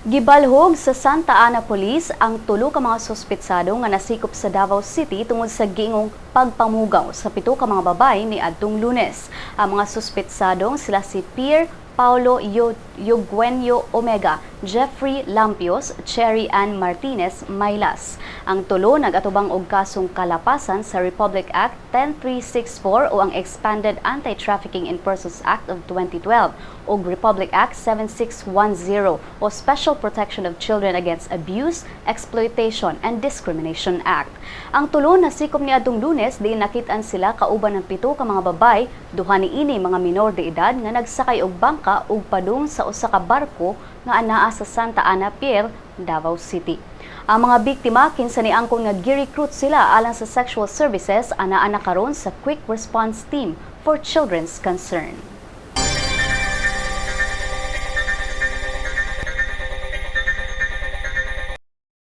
Gibalhog sa Santa Ana Police ang tulo ka mga suspetsado nga nasikop sa Davao City tungod sa giingong pagpamugaw sa pito ka mga babae niadtong Lunes. Ang mga suspetsadong sila si Pierre Paulo Eugenio Omega, Jeffrey Lampios, Cherry Ann Martinez Maylas. Ang tulo nagatubang og kasong kalapasan sa Republic Act 10364 o ang Expanded Anti-Trafficking in Persons Act of 2012 ug Republic Act 7610 o Special Protection of Children Against Abuse, Exploitation and Discrimination Act. Ang tulo nasikop niadtong Lunes diin nakit-an sila kauban ng pito ka mga babay, duha niini mga minor de edad nga nagsakay og bangka ug padung sa usa ka barko nga anaa sa Santa Ana Pier, Davao City. Ang mga biktima kinsa niangkon nga gi-recruit sila alang sa sexual services anaa na karon sa Quick Response Team for Children's Concern.